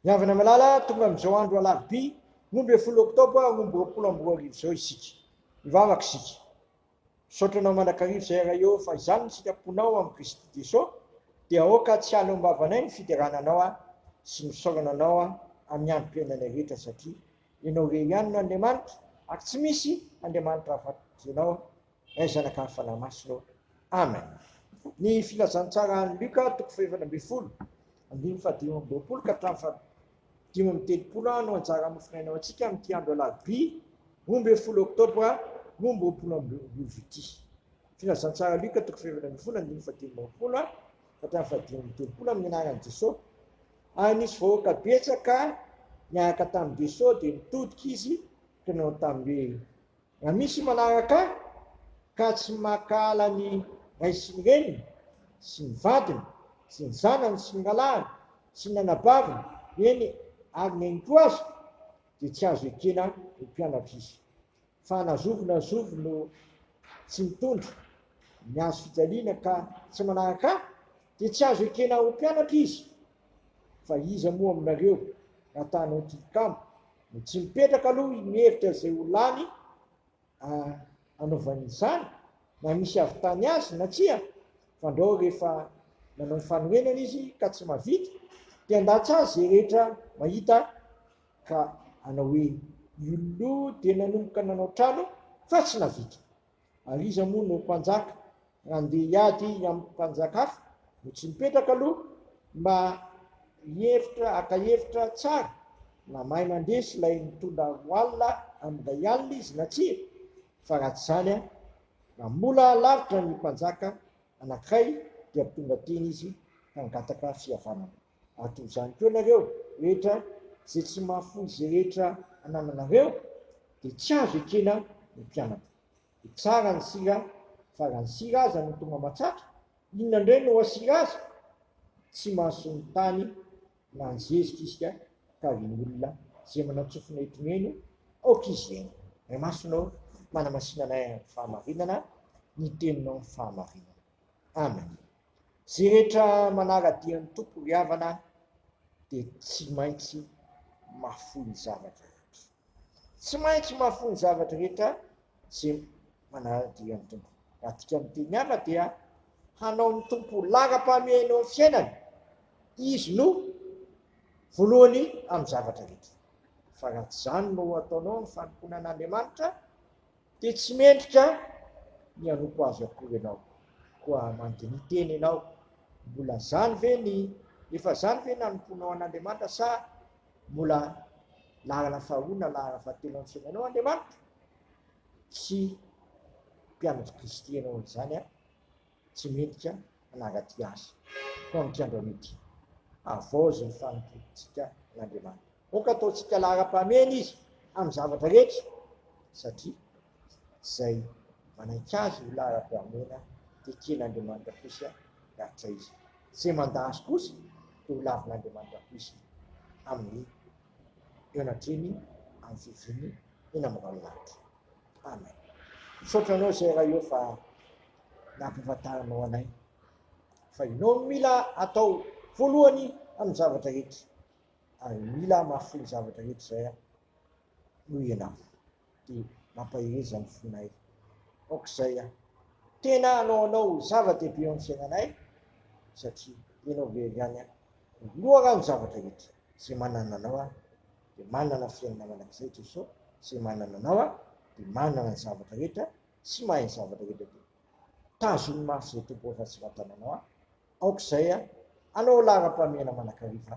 Ny havana malala, tonga amin'izao andro alarobia 12 oktobra 2022 izao isika. Mivavaka isika. Misaotra anao mandrakariva izay Ray ô fa izany ny sitraponao amin'i Kristy Jeso dia aoka tsy haleom-bavanay ny fiderana anao sy ny fisaorana anao amin'ny androm-piainanay rehetra satria Ianao irery ihany no Andriamanitra ary tsy misy Andriamanitra afa-tsy Ianao Ray Zanaka ary Fanahy Masina ô. Amen. Ny filazantsara an'i Lioka toko faha-14 andininy faha-25 ka hatramin'ny faha 35 no anjara mofonaina ho antsika amin'ity andro alarobia 12 oktobra 2022 ity. Filazantsara Lioka toko faha-14 andininy faha-25 ka hatramin'ny faha-35 amin'ny anaran'i Jesosy. Ary nisy vahoaka betsaka niaraka tamin'i Jesosy dia nitodika izy ka nanao taminy hoe, Raha misy manaraka ahy ka tsy mankahala ny ray sy ny reniny sy ny vadiny sy ny zanany sy ny rahalahiny sy ny anabaviny, eny, ary ny ainy koa aza, dia tsy azo ekena ho mpianatra izy. Fa na zovy na zovy no tsy mitondra ny hazo fijaliana ka tsy manaraka ahy, dia tsy azo ekena ho mpianatra izy. Fa iza moa aminareo raha ta hanao tilikambo no tsy mipetraka aloha mihevitra izay ho lany hanaovany izany, na misy hahavitany azy na tsia, fandrao rehefa nanao ny fanorenana izy ka tsy mahavita, dia handatsa azy izay rehetra mahita ka hanao hoe, Io loha dia nanomboka nanao trano fa tsy nahavita. Ary iza moa no mpanjaka raha handeha hiady amin'ny mpanjaka hafa no tsy mipetraka aloha mba hihevitra haka hevitra tsara na mahay mandresy ilay nitondra roalina amin'ilay alina izy na tsia? Fa raha tsy izany an, raha mbola lavitra ny mpanjaka anankiray dia tonga teny izy ka hangataka fihavanana. Ary toy izany koa ianareo rehetra izay tsy mahafoy izay rehetra anananareo dia tsy azo ekena ho mpianatra. Dia tsara ny sira fa raha ny sira aza no tonga matsatra, inona indray no hasira azy? Tsy mahasoa ny tany na ny zezika isika ka ry ny olona izay manan-tsofina hitomeno aoka izy hihaino. Ray Masina ô, manamasina anay amin'ny fahamarinana, ny teninao ny fahamarinana. Amen. Izay rehetra manara-dia ny Tompo ry havana dia tsy maintsy mahafoy ny zavatra rehetra. Tsy maintsy mahafoy ny zavatra rehetra izay manara-dia ny Tompo. Raha adika amin'ny teny hafa dia hanao ny Tompo ho laharam-pahamehana eo amin'ny fiainany. Izy no voalohany amin'ny zavatra rehetra. Fa raha tsy izany no ataonao amin'ny fanompoana an'Andriamanitra Dia tsy mendrika ny hanompo azy akory ianao. Koa mandiniha tena ianao, mbola zany ve ny, efa zany ve nanompoanao an'Andriamanitra sa mbola laharana faharoa na laharana fahatelo amin'ny fiainanao Andriamanitra? Tsy mpianatr'i Kristy ianao amin'izany an! Tsy mendrika hanara-dia Azy. Koa amin'ity andro anio ity, havaozy ny fanompoantsika an'Andriamanitra. Aoka ataontsika laharam-pahamehana Izy amin'ny zavatra rehetra, satria izay manaiky Azy ho laharam-pahamehana dia eken'Andriamanitra kosa rahatrizay izy. Izay mandà Azy kosa dia ho lavin'Andriamanitra koa izy amin'ny eo anatrehany amin'ny fiaviany eny amin'ny ranolanitra. Amen. Misaotra anao izay Ray ô fa nampahafantarinao anay fa ianao no mila atao voalohany amin'ny zavatra rehetra ary mila mahafoy ny zavatra rehetra izay aho noho ianao dia mampahereza ny fonay aoka izay aho tena hanao anao ho zava-dehibe eo amin'ny fiainanay satria ianao irery ihany aho no loharano zavatra rehetra izay manana anao aho dia manana fiainana mandrakizay Jesoa izay manana anao aho dia manana ny zavatra rehetra Tsy mahay ny zavatra rehetra dia tazomy mafy izay Tompo efa tsy vatananao ahy. Aoka izay aho hanao laharam-pahamehana manakariva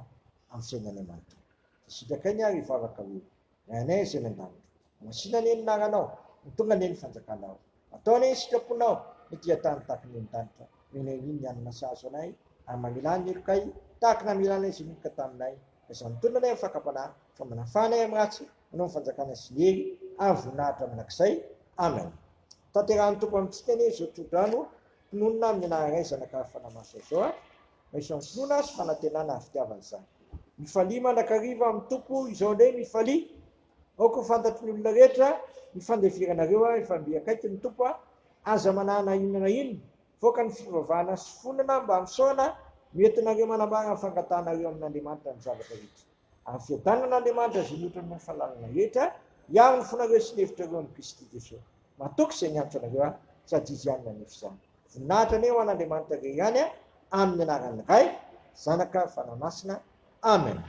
amin'ny fiainanay manontolo. Dia sitrakay ny ary hivavaka hoe, Ray anay izay any an-danitra, masina anie ny anaranao, ho tonga anie ny fanjakanao. Atao anie ny sitraponao, ety an-tany tahaka ny any an-danitra. Omenay anie ny hanina sahaza anay, ary mamelà ny helokay, tahaka ny namelanay izay ninoka taminay. Ka izany mitondra anay amin'ny fakam-panahy, fa manafaha anay amin'ny ratsy, Anao ny fanjakana sy ny hery ary voninahitra mandrakizay. Amen. Tanterahan'ny Tompo amintsika anie izao tsodrano tononina amin'ny anaran'ny Ray, Zanaka ary Fanahy Masina izao a. Raiso amin'ny finoana sy fanantenana ary fitiavana izany. Mifalia mandrakariva amin'ny Tompo, izao indray mifalia. Aoka ho fantatry ny olona rehetra ny fandeferanareo a, efa mby akaiky ny Tompo a. Aza manahy na inona na inona, voaka ny fivavahana sy fonana mba misaona no entinareo manambara ny fangatahanareo amin'Andriamanitra ny zavatra rehetra. Ary ny fiadanan'Andriamanitra izay mihoatra noho ny fahalalana rehetra, hiaro ny fonareo sy ny hevitrareo amin'i Kristy Jesoa. Matoky izay niantso anareo Aho, sady Izy ihany nanefa izany. Voninahitra anie ho an'Andriamanitra irery ihany, amin'ny anaran'ny Ray, Zanaka, Fanahy Masina. Amen.